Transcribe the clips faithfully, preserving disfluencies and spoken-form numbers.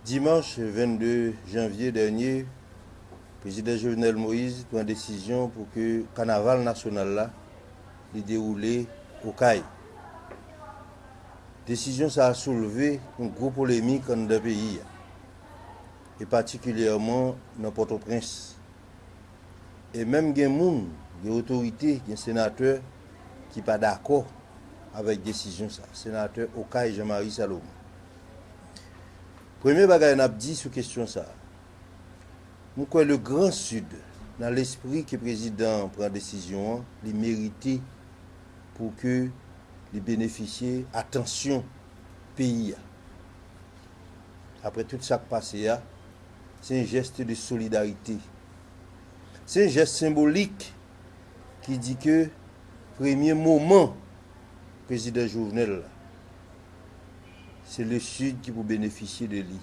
Dimanch vennde janvye dènye, Prezidan Jovenel Moïse pran desizyon pou ke kanaval nasyonal la li dewoule Okay. Desizyon sa a soulve yon gwo polemik anndan peyi a, e patikilyèman nan Pòtoprens. E menm gen moun, gen otorite, gen senatè ki pa dakò avèk desizyon sa. Senatè Okay Jean Marie Salomon. Premye bagay n ap di sou kesyon sa a, m kwè le Grand Sud, nan lespri ke prezidan an pran desizyon an, li merite pou ke li benefisye atansyon peyi a. Apre tout sa k pase a, se yon jès de solidarite. Se yon jès senbolik ki di ke premye moman prezidan Jovenel la, se le Sid ki pou benefisye de li.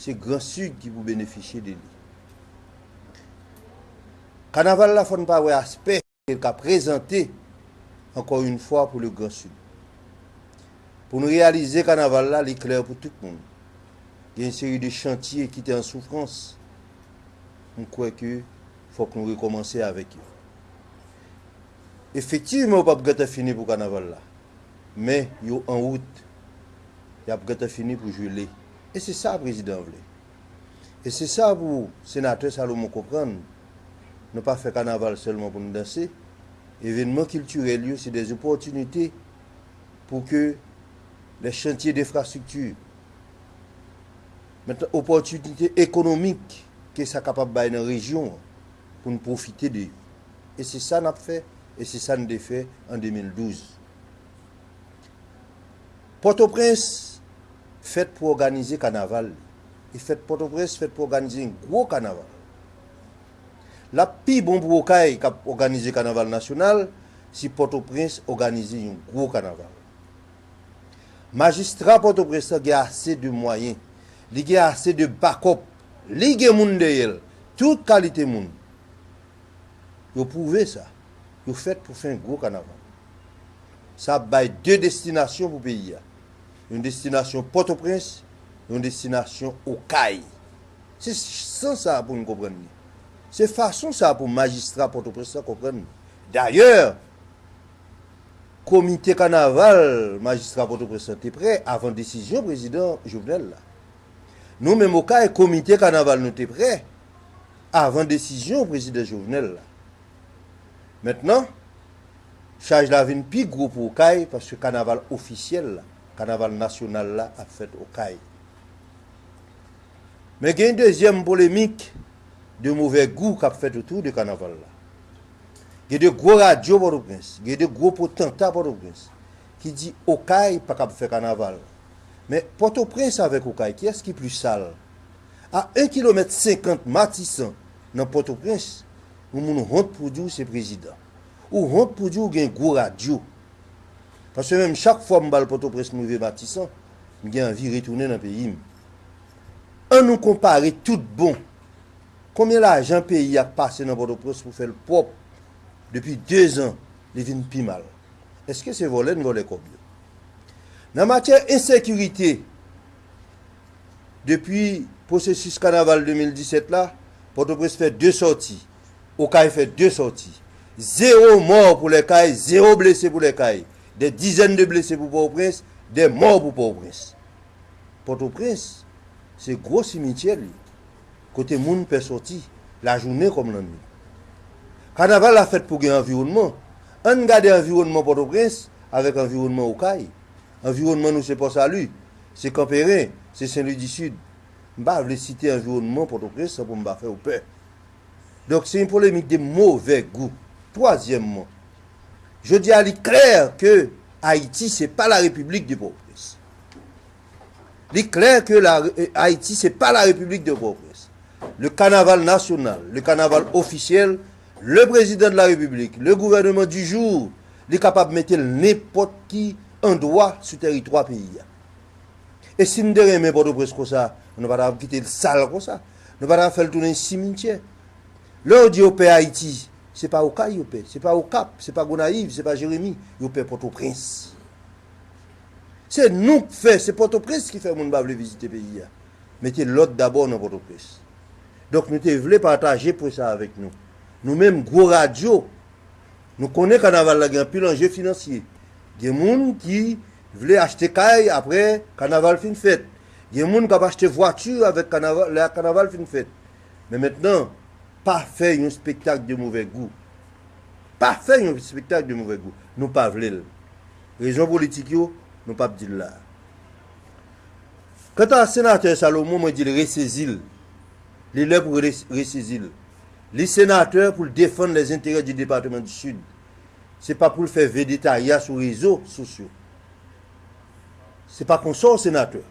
Se Gran Sid ki pou benefisye de li. Kanaval la, fò n pa wè aspè ke l ka prezante, ankò yon fwa, pou le Gran Sid. Pou nou reyalize kanaval la, li klè pou tout moun. Gen yon seri de chantye ki te an soufrans. M kwè ke fòk nou rekòmanse avèk yo. Efektivman, yo p ap gentan fini pou kanaval la. Men, yo an wout. Y ap gentan fini pou jele. E se sa prezidan an vle. E se sa pou senatè Salomon konprann. Nou pa fè kanaval sèlman pou nou danse. Evènman kiltirèl yo, se de opòtinite pou ke les chantiers d'infrastructure, mentnan, opòtinite ekonomik ke sa kapab bay nan rejyon an, pou n pwofite de yo. E se sa n ap fè, e se sa n te fè an de mil douz. Pòtoprens fèt pou òganize kanaval li. E fèt Pòtoprens fèt pou òganize yon gwo kanaval. L ap pi bon pou Okay k ap òganize kanaval nasyonal si Pòtoprens òganize yon gwo kanaval. Majistra Pòtoprens lan gen ase de mwayen, li gen ase de bakòp, li gen moun dèyè l, tout kalite moun. Yo pwouve sa. Yo fèt pou fè yon gwo kanaval. Sa ap bay de destinasyon pou peyi a. Yon destinasyon Pòtoprens, yon destinasyon Okay. Se sans sa a pou n konprann li. Se fason sa a pou majistra Pòtoprens lan konprann li. Dayè, komite kanaval majistra Pòtoprens lan te prè avan desizyon prezidan Jovenel la. Nou menm Okay, komite kanaval nou te prè avan desizyon prezidan Jovenel la. Mentnan, chaj la vin pi gwo pou Okay, paske kanaval ofisyèl la, kanaval nasyonal la ap fèt Okay. Men gen yon dezyèm polemik de movè gou k ap fèt otou de kanaval la. Gen de gwo radyo Pòtoprens, gen de gwo potanta Pòtoprens ki di Okay pa kab fè kanaval. Men Pòtoprens avèk Okay, kiyès ki pli sal? A en kilomèt senkant Matisan nan Pòtoprens, yon moun wont pou di w se prezidan. Ou wont pou di w gen gwo radyo. Paske menm chak fwa m pral Pòtoprens, m rive Matisan, m gen anvi retounen nan peyi m. An nou konpare tout bon. Konbyen lajan peyi a k pase nan Pòtoprens pou fè l pwòp? Depi dezan, li vin pi mal. Èske se vòlè n vòlè kòb yo? Nan matyè ensekirite, depi pwosesis kanaval de mil disèt la, Pòtoprens fè de sòti, Okay fè de sòti. Zewo mò pou Lèkay, zewo blese pou Lèkay. Des dizaines de blessés pou Pòtoprens, des morts pou Pòtoprens. Pòtoprens, se gwo simityè li, kote moun pè sòti, lajounen kòm lannwit. Kanaval la fèt pou gen anviwònman. Ann gade anviwònman Pòtoprens avèk anviwònman Okay. Anviwònman nou se Pò Sali, se Kanperen, se Sen Lwi di Sid. M pa vle site anviwònman Pòtoprens san pou m pa fè w pè. Donk, se yon polemik de movè gou. Twazyèmman, jodi a, li klè ke Ayiti, se pa la République de Port-au-Prince. Li klè ke la, Ayiti, se pa la République de Port-au-Prince. Le carnaval national, le carnaval officiel, le président de la République, le gouvernement du jour, li kapab mete l nenpòt ki andwa sou tèritwa peyi a. E si n te renmen Pòtoprens konsa, nou pa t ap kite l sal konsa. Nou pa t ap fè l tounen simityè. Lè yo di yo pè Ayiti, se pa Okay yo pè, se pa Okap, se pa Gonayiv, se pa Jeremi, yo pè Pòtoprens. Se nou k fè, se Pòtoprens ki fè moun pa vle vizite peyi a. Mete lòd dabò nan Pòtoprens. Donk, nou te vle pataje pwen sa avèk nou. Nou menm, gwo radyo, nou konnen kanaval la gen anpil anje finansye. Gen moun ki vle achte kay apre kanaval fin fèt. Gen moun k ap achte vwati avèk kanaval, lè kanaval fin fèt. Men mentnan, pa fè yon spektak de movè gou. Pa fè yon spektak de movè gou. Nou pa vle l. Rezon politik yo, nou p ap di l la. Kanta senatè Salomon, mwen di l resezi l. Li lè pou re-, resezi l. Li senatè pou l defann lèzenterè di depatman di Sid. Se pa pou l fè vedetaya sou rezo sosyo. Se pa konsa w senatè.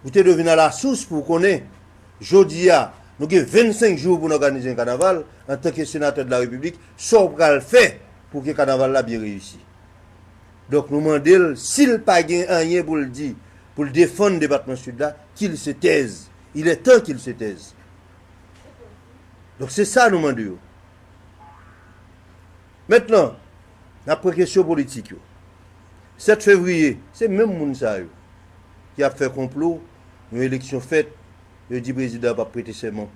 Ou te dwe vin alasous pou w konnen, jodi a, nou gen vennsenk jou pou n òganize yon kanaval, antanke senatè de la Repiblik, sa w pral fè pou ke kanaval la byen reyisi. Donk, nou mande l, si l pa gen anyen pou l di, pou l defann depatman Sid la, ki l se tèz. Il est temps qu'il se taise. Donk, se sa nou mande yo. Mentnan, n ap pran kesyon politik yo. Sèt fevriye, se menm moun sa yo ki ap fè konplo, yon eleksyon fèt, yo di prezidan an p ap prete sèman.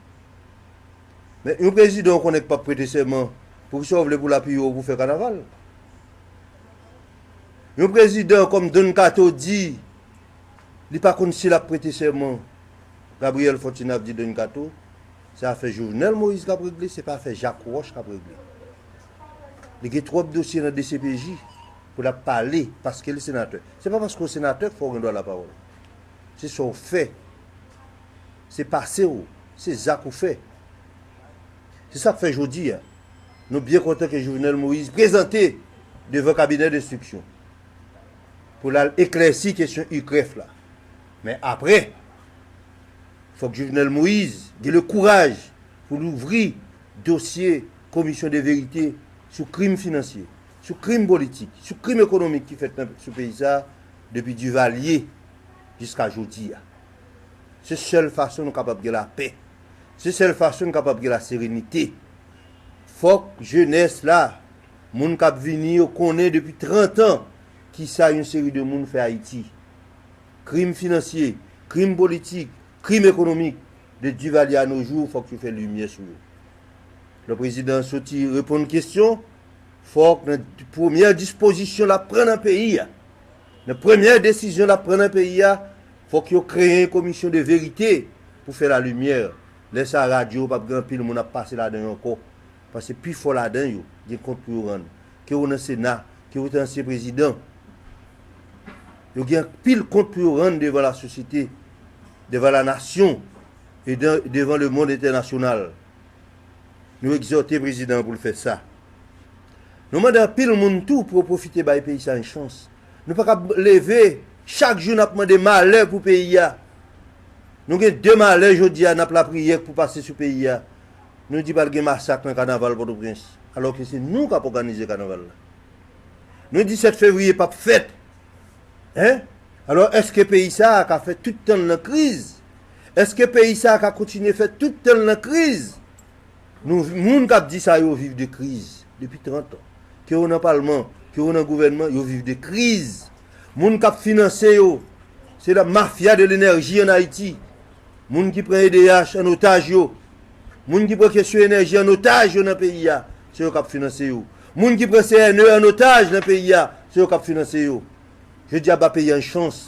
Men yon prezidan w konnen k p ap prete sèman, poukisa w vle pou l apiye w pou fè kanaval? Yon prezidan kòm Don Kato di li pa konn si l ap prete sèman. Gabriel Fortuné ap di Don Kato, se afè Jovenel Moïse k ap regle, se pa afè Jacques Roche k ap regle. Li gen twòp dosye nan D C P J pou l ap pale paske l senatè. Se pa paske w senatè k fè w gen dwa lapawòl. Se sa w fè. Se pase w. Se zak ou fè. Se sa k fè jodi a, nou byen kontan ke Jovenel Moïse prezante devan kabinè denstriksyon pou l al eklèsi kesyon UCREF la. Men apre, fòk Jovenel Moïse gen le kouraj pou l ouvri dosye komisyon de verite sou krim finansye, sou krim politik, sou krim ekonomik ki fèt nan, sou peyi sa a, depi Duvalier jiska jodi a. Se sèl fason nou kapab gen lapè. Se sèl fason nou kapab gen laserenite. Fòk jenès la, moun k ap vini yo konnen depi trant an kisa yon seri de moun fè Ayiti. Krim finansye, krim politik, krim ekonomik, de Duvalier à nos jours, fòk yo fè limyè sou yo. Lè prezidan an soti reponn kesyon, fòk nan premyè dispozisyon l ap pran nan peyi a, nan premyè desizyon l ap pran nan peyi a, fòk yo kreye yon komisyon de verite pou fè lalimyè. Lè sa a, radyo p ap gen anpil moun ap pase ladan yo ankò. Paske pifò ladan yo gen kont pou yo rann. Ke w nan Sena, ke w te ansyen prezidan, yo gen anpil kont pou yo rann devan lasosyete, devan lanasyon e de-, devan lemonn entènasyonal. Nou egzòte prezidan an pou l fè sa. Nou mande anpil moun tou pou yo pwofite bay peyi sa yon chans. Nou pa ka leve, chak jou n ap mande malè pou peyi a. Nou gen de malè jodi a, n ap lapriyè pou pase sou peyi a. Nou di pral gen masak nan kanaval Pòtoprens, alòske se nou k ap òganize kanaval la. Nou di sèt fevriye p ap fèt. Hein? Alò, èske peyi sa a ka fè tout tan l nan kriz? Èske peyi sa a ka kontinye fè tout tan l nan kriz? Nou, moun k ap di sa yo viv de kriz depi trant an. Ke yo nan palman, ke yo nan gouvènman, yo viv de kriz. Moun k ap finanse yo, se la mafya de lenèji ann Ayiti. Moun ki pran E D H an otaj yo. Moun ki pran kesyon enèji an otaj yo nan peyi a, se yo k ap finanse yo. Moun ki pran C N E an otaj nan peyi a, se yo k ap finanse yo. Jodi a, ba peyi a yon chans.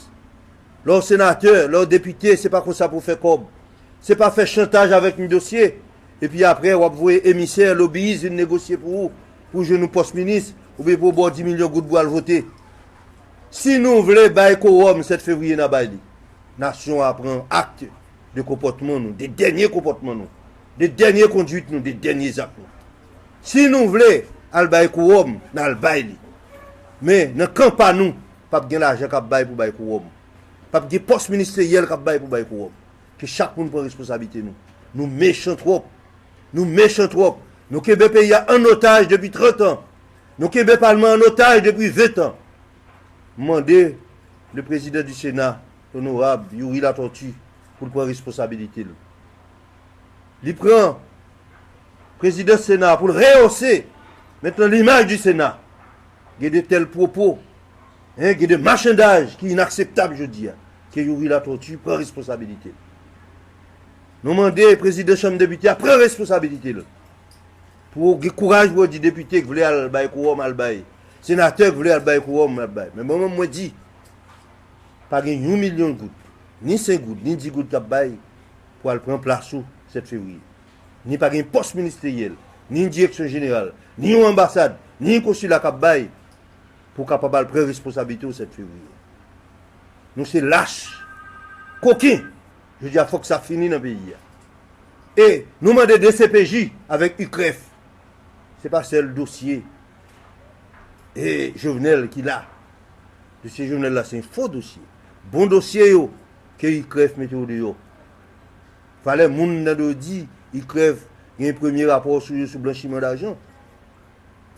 Lè w senatè, lè w depite, se pa konsa pou w fè kòb. Se pa fè chantaj avèk yon dosye, epi apre w ap voye emisè, lobiyis vin negosye pou ou, pou w jwenn yon pòs minis, oubyen pou w ba w dis milyon goud pou w al vote. Si nou vle bay kowòm sèt fevriye, n a bay li. Nasyon an a pran akte de konpòtman nou, de dènye konpòtman nou, de dènye kondwit nou, de dènye zak nou. Si nou vle al bay kowòm, n al bay li. Men, nan kan pa nou, p ap gen lajan k ap bay pou bay kowòm. P ap gen pòs ministeryèl k ap bay pou bay kowòm. Ke chak moun pran responsablite nou. Nou mechan twòp. Nou mechan twòp. Nou kenbe peyi a an otaj depi trant an. Nou kenbe palman an otaj depi ven tan. M mande le président du Sénat, onorab Youri Latortue, pou l pran responsabilite l. Li pran prezidans Sena pou l rehausse mentnan limaj di Sena. Gen de tèl pwopo, hein, gen de machandaj ki inakseptab jodi a. Ke Youri Latortue pran responsabilite l. Nou mande prezidan chanm depite a pran responsabilite l. Pou gen kouraj pou yo di depite k vle al bay kowòm al bay. Senatè k vle al bay kowòm al bay. Men mwen menm mwen di, pa gen yon milyon goud, ni senk goud, ni dis goud k ap bay pou al pran plas ou sèt fevriye. Ni pa gen pòs ministeryèl, ni direksyon jeneral, ni yon anbasad, ni yon konsila k ap bay pou w kapab al pran responsablite w sèt fevriye. Nou se lach, koken. Jodi a, fòk sa fini nan peyi a. E nou mande D C P J avèk I K R E F. Se pa sèl dosye e Jovenel ki la. Dosye Jovenel la se yon fo dosye. Bon dosye yo ke I K R E F mete yo deyò. Valè moun nan do di I K R E F gen premye rapò sou yo sou blanchiman dajan.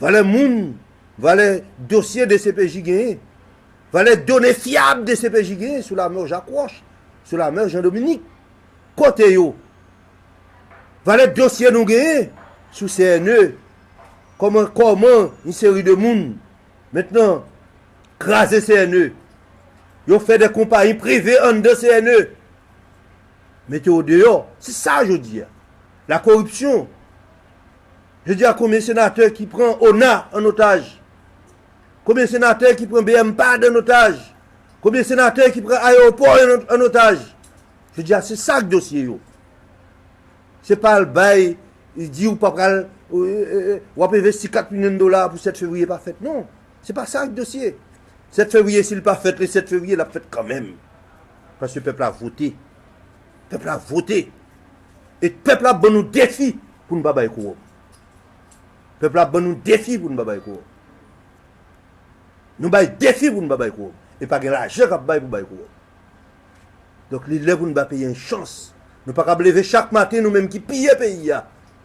Valè moun, valè dosye D C P J genyen, valè done fyab D C P J genyen sou lamò Jak Wòch, sou lamò Jan Dominik. Kote yo? Valè dosye nou genyen sou C N E. Kòman, kòman yon seri de moun mentnan kraze C N E. Yo fè de konpayi prive anndan C N E. Mete yo deyò. Se sa jodi a. La koripsyon. Jodi a, konbyen senatè ki pran ona an otaj? Konbyen senatè ki pran B M P A D an otaj? Konbyen senatè ki pran ayewopò an, an otaj? Jodi a, se sa k dosye yo. Se pa al bay, di w pa pral, w ap envesti kat milyon dola pou sèt fevriye pa fèt. Non. Se pa sa k dosye. Sèt fevriye, si l pa fèt le sèt fevriye, l ap fèt kanmenm. Paske pèp la vote. Pèp la vote. E pèp la ban nou defi pou n pa bay kowòm. Pèp la ban nou defi pou n pa bay kowòm. Nou bay defi pou n pa bay kowòm. E pa gen lajan k ap bay pou bay kowòm. Donk, li lè pou n ba peyi a yon chans. Nou pa kab leve chak maten, nou menm ki piye peyi a.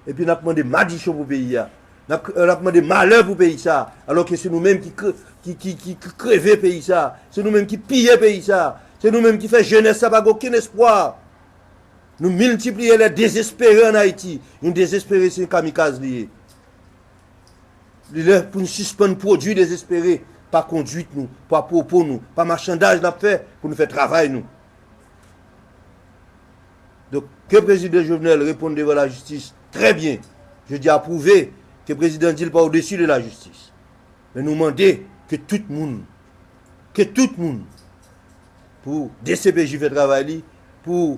Epi n ap mande madichon pou peyi a. N ap, n ap mande malè pou peyi sa. Alò ke se nou menm ki, kre- ki, ki, ki, ki kreve peyi sa. Se nou menm ki piye peyi sa. Se nou menm ki fè jenès sa pa gen okenn espwa. Nou miltipliye lè dezespere ann Ayiti. Yon dezespere se yon kamikaz li ye. Li lè pou n sispann pwodui dezespere pa kondwit nou, pa pwopo nou, pa machandaj n ap fè pou nou fè travay nou. Donk, ke prezidan Jovenel reponn devan lajistis trè byen. Jodi a pwouve ke prezidan di l pa odesi de lajistis. Men nou mande ke tout moun, ke tout moun, pou D C P J fè travay li, pou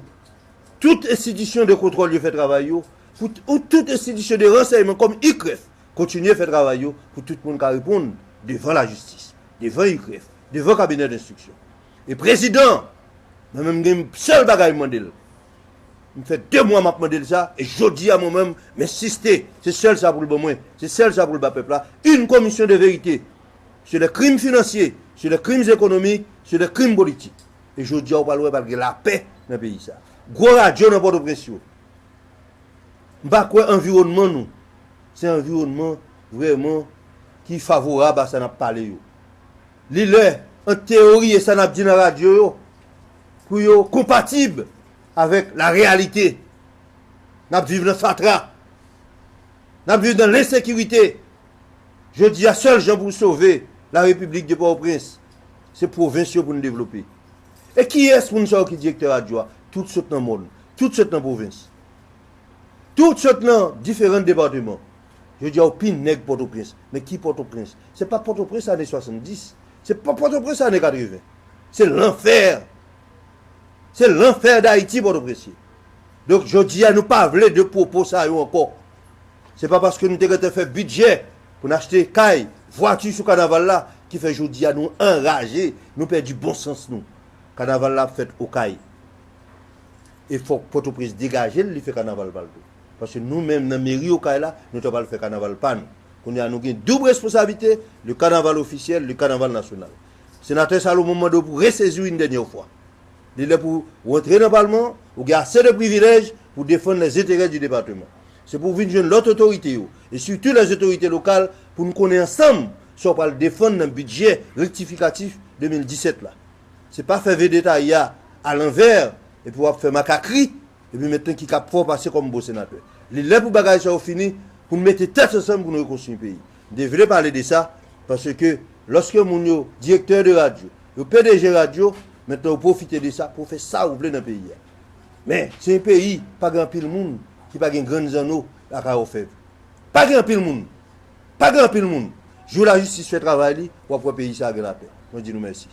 tout enstitisyon de kontwòl yo fè travay yo, pou t- ou tout enstitisyon de ransèyman kòm I K R E F kontinye fè travay yo, pou tout moun ka reponn devan lajistis, devan I K R E F, devan kabinè denstriksyon. E prezidan, mwen menm gen sèl bagay m mande l. M fè de mwa m ap mande l sa, e jodi a mwen menm, m ensiste, se sèl sa pou l ban mwen, se sèl sa pou l ba pèp la, une commission de vérité sur les crimes financiers, sur les crimes économiques, sur les crimes politiques. E jodi a, ou pral wè, pral gen lapè nan peyi sa. Gwo radyo nan Pòtoprens yo, m pa kwè anviwònman nou se anviwònman vrèman ki favorab a sa n ap pale yo. Li lè, an teyori, e sa n ap di nan radyo yo, pou yo konpatib avèk la reyalite. N ap viv nan fatra. N ap viv nan lensekirite. Jodi a, sèl jan pou n sove la Repiblik de Pòtoprens, se pwovens yo pou n devlope. E kiyès moun sa yo ki direktè radyo a? Tout sot nan mòn, tout sot nan pwovens. Tout sot nan diferan depatman. Jodi a, yo pi nèg Pòtoprens. Men ki Pòtoprens? Se pa Pòtoprens ane swasanndis. Se pa Pòtoprens ane katreven. Se lanfè. Se lanfè Dayiti, Pòtoprens ye. Donk, jodi a, nou pa vle de pwopo sa yo ankò. Se pa paske nou te gentan fè bidjè pou n achte kay, vwati sou kanaval la, ki fè jodi a nou anraje, nou pèdi bon sans nou. Kanaval la ap fèt Okay. E fòk Pòtoprens degaje l, li fè kanaval pa l tou. Paske nou menm nan meri Okay la, nou ta pral fè kanaval pa nou. Kounye a nou gen doub responsablite, le kanaval ofisyèl, le kanaval nasyonal. Senatè Salomon mande w pou resezi w yon dènyè fwa. Li lè pou w antre nan palman, ou gen ase de privilèj pou defann les intérêts du département. Se pou w vin jwenn lòt otorite yo, e sitou les autorités locales, pou n konnen ansanm sa w pral defann nan bidjè rektifikatif de mil disèt la. Se pa fè vedetaria alanvè, epi w ap fè makakri, epi mentnan ki k ap fè w pase kòm bon senatè. Li lè pou bagay sa yo fini, pou n mete tèt ansanm pou n rekonstwi peyi. M te vle pale de sa, paske lòske moun yo, direktè de radyo, yo P D G radyo, mentnan yo pwofite de sa pou fè sa yo vle nan peyi a. Men, se yon peyi, pa gen anpil moun ki pa gen grenn zanno lakay òfèv. Pa gen anpil moun. Pa gen anpil moun. Jou lajistis fè travay li, w ap wè peyi sa a gen lapè. Mwen di nou mèsi.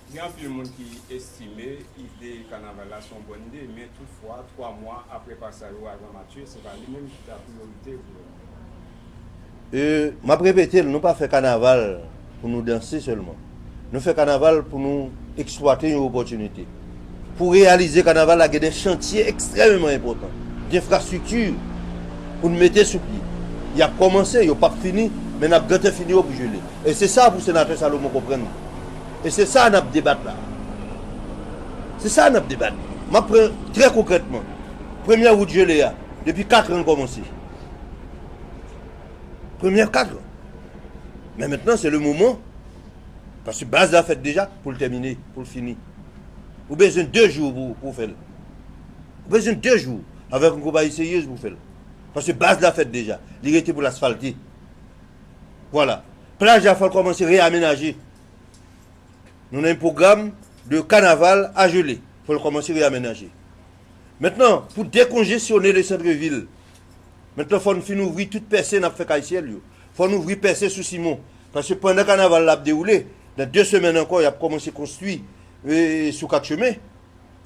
Gen anpil moun ki estime ide kanaval la se yon bòn ide, men toutfwa, twa mwa apre pasaj Ouragan Matye, se pa li menm ki ta priyorite pou yo. E, m ap repete l, nou pa fè kanaval pou nou danse sèlman. Nou fè kanaval pou nou eksplwate yon opòtinite. Pou reyalize kanaval la, gen de chantye ekstrèmeman enpòtan, denfrastrikti pou n mete sou pye. Y ap kòmanse, yo p ap fini, men n ap gentan fini yo pou jele. E se sa pou senatè Salomon konprann. E se sa n ap debat la. Se sa n ap debat. M ap pran trè konkrètman. Premyè wout jele a, depi kat an l kòmanse. Premyè kat an. Men mentnan, se le moman. Paske baz la fèt deja pou l tèmine, pou l fini. Ou bezwen de jou pou, pou w fè l. Ou bezwen de jou avèk yon konpayi seryez pou w fè l. Paske baz la fèt deja. Li rete pou l asfalte. Vwala. Plaj la fò l kòmanse reyamenaje. Nou nan yon pwogram de kanaval a jele. Fò l kòmanse reyamenaje. Mentnan, pou dekonjesyone le santrevil, mentnan fò n fin ouvri tout pèse n ap fè kay syèl yo. Fò n ouvri pèse sou Simon. Paske pandan kanaval la ap dewoule, nan de semèn ankò, y ap kòmanse konstwi e, sou kat chemen.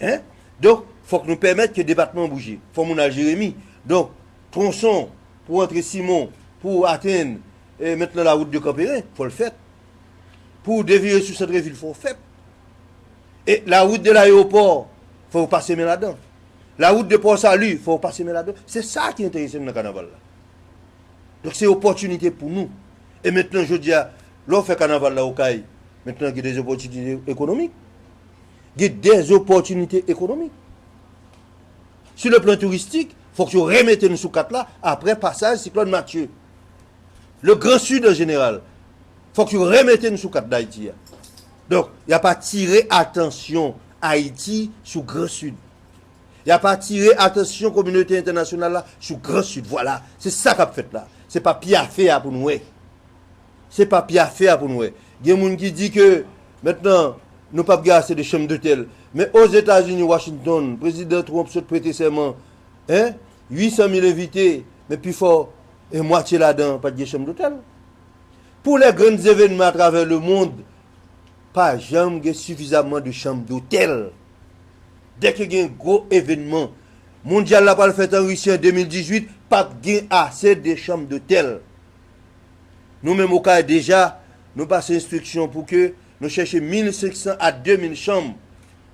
Hein? Donk, fòk nou pèmèt ke depatman an bouje. Fò moun al Jeremi. Donk, twonson pou antre Simon, pou atenn e, mentnan lawout de Kanperen, fò l fèt. Pou devire sou santrevil, fò l fèt. E lawout de layewopò, fò yo pase men ladan. Lawout de Pò Sali, fò yo pase men ladan. Se sa ki enterese m nan kanaval la. Donk, se opòtinite pou nou. E mentnan, jodi a, lè w fè kanaval la Okay, mentnan gen de opòtinite ekonomik. Gen de opòtinite ekonomik. Sou le plan touristik, fòk yo remete n sou kat la apre pasaj siklòn Matye. Le Grand Sud an jeneral, fòk yo remete n sou kat Dayiti a. Donk, y ap atire atansyon Ayiti sou Gran Sid. Y ap atire atansyon kominote entènasyonal la sou Gran Sid. Vwala, se sa k ap fèt la. Se pa pye afè a pou n wè. Se pa pye afè a pou n wè. Gen moun ki di ke mentnan nou p ap gen ase de chanm dotèl. Men Ozetazini, Washington, prezidan Trump sot prete sèman, en, uit san mil envite, men pifò, e mwatye ladan an pa t gen chanm dotèl. Pou lè grann evènman atravè lemond, pa janm gen sifizamman de chanm dotèl. Dèke gen gwo evènman mondyal la pral fèt an Risi an de mil dizuit, p ap gen ase de chanm dotèl. Nou menm Okay deja, nou pase enstriksyon pou ke nou chèche mil senk san a de mil chanm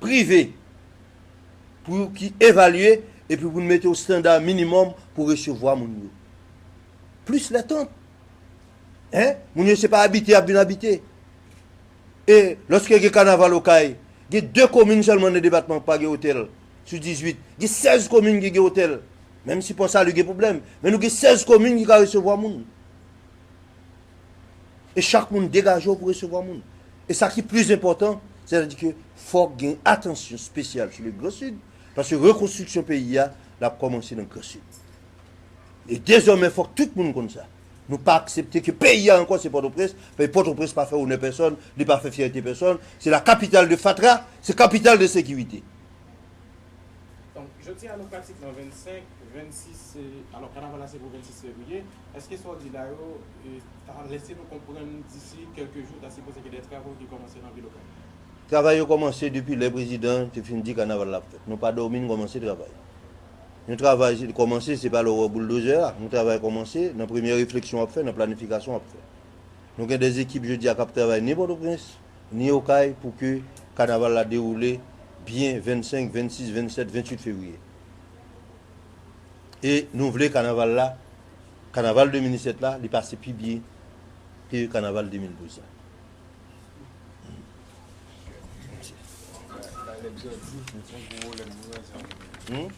prive pou ki evalye epi pou n mete yon estanda minimòm pou resevwa moun yo. Plis lè tant. Hein? Moun yo se pa abite y ap vin abite. E lòske gen kanaval Okay, gen de komin sèlman nan depatman ki pa gen otèl sou dizuit. Gen sèz komin ki gen otèl. Menm si Pò Sali gen pwoblèm, men nou gen sèz komin ki ka resevwa moun. E chak moun degaje w pou resevwa moun. E sa ki plis enpòtan, sètadi ke fòk gen atansyon espesyal sou le Gran Sid, paske rekonstriksyon peyi a, l ap kòmanse nan Gran Sid. E dezòmè, fòk tout moun konn sa. Nou pa aksepte ke peyi a ankò se Pòtoprens, paske Pòtoprens pa fè onè pèsòn, li pa fè fyète pèsonn, se la capitale de fatra, se kapital de sekirite. Donk, jodi a nou pratikman vennsenk, vennsis, se, alò, kanaval la se pou vennsis fevriye. Èske sa w di la yo, e, ta lese nou konprann disi kèlke jou, ta sipoze gen de travo ki kòmanse nan vil Okay? Travay yo kòmanse depi lè prezidan te fin di kanaval la ap fèt. Nou pa dòmi, n kòmanse travay. Yon travay kòmanse, se pa lè w wè bouldozè a. Yon travay kòmanse, nan premye refleksyon w ap fè, nan planifikasyon w ap fè. Nou gen de ekip jodi a k ap travay ni Pòtoprens, ni Okay pou ke kanaval la dewoule byen vennsenk, vennsis, vennsèt, vennuit fevriye. E nou vle kanaval la, kanaval de mil disèt la, li pase pi byen ke kanaval de mil douz la. Hmm?